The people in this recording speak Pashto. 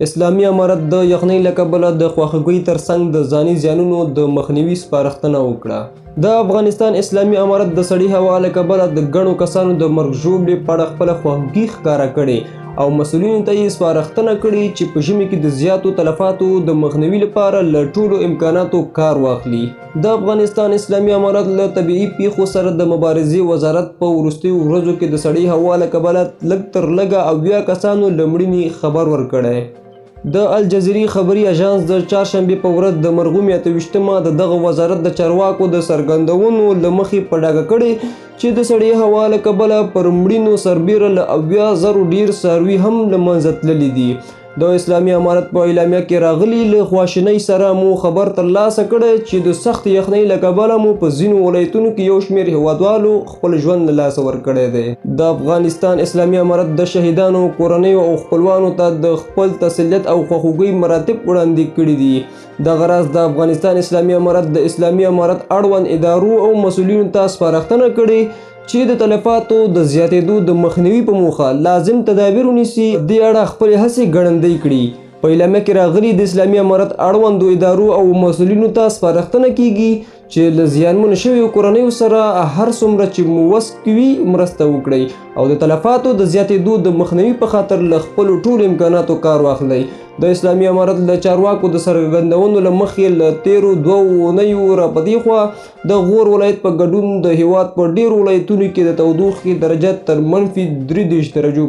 اسلامي امارت د یخنۍ له کبله د خواخوږۍ ترڅنګ د ځاني زیانونو د مخنیوي سپارښتنه وکړه. د افغانستان اسلامي امارت د سړې هوا له کبله د ګڼو کسانو د مرګ ژوبلې په اړه خپله خواخوږي ښکاره کړې او مسؤلینو ته یې سپارښتنه کړې چې په ژمي کې د زیاتو تلفاتو د مخنیوي لپاره له ټولو امکاناتو کار واخلي. د افغانستان اسلامي امارت له طبیعي پیښو سره د مبارزې وزارت په وروستیو ورځو کې د سړې هوا له کبله لږ تر لږه 70 کسانو له مړینې خبر ورکړی. د الجزیرې خبري اژانس د چهارشنبې په ورځ د مرغومې 28مه د دغه وزارت د چارواکو د څرګندونو له مخې په ډاګه کړې چې د سړې هوا له کبله پر مړینو سربېره له 70 زرو ډېر څاروي هم له منځه تللي دي. د اسلامي امارت په اعلامیه کې راغلي، له خواشینۍ سره مو خبر ترلاسه کړی چې د سختې یخنۍ له کبله مو په ځینو ولایتونو کې یو شمېر هېوادوالو خپل ژوند له لاسه ورکړی دی. د افغانستان اسلامي امارت د شهیدانو کورنیو او خپلوانو ته د خپل تسلیت او خواخوږۍ مراتب وړاندې کړي دي. دغه راز د افغانستان اسلامي امارت د اسلامي امارت اړوند ادارو او مسؤلینو ته سپارښتنه کړې چې د تلفاتو د زیاتېدو د مخنیوي په موخه لازم تدابیر ونیسي، دې اړه خپلې هڅې ګړندۍ کړي. په اعلامیه کې راغلي، د اسلامي امارت اړوندو ادارو او مسؤلینو ته سپارښتنه کیږي چې له زیانمنو شویو کورنیو سره هر څومره چې مو وس وي مرسته وکړئ او د تلفاتو د زیاتېدو د مخنیوي په خاطر له خپلو ټولو امکاناتو کار واخلئ. د اسلامي امارت له چارواکو د څرګندونو له مخې له تېرو 2 اونیو راپدېخوا د غور ولایت په ګډون د هیواد په ډېرو ولایتونو کې د تودوخې درجه تر -33 درجو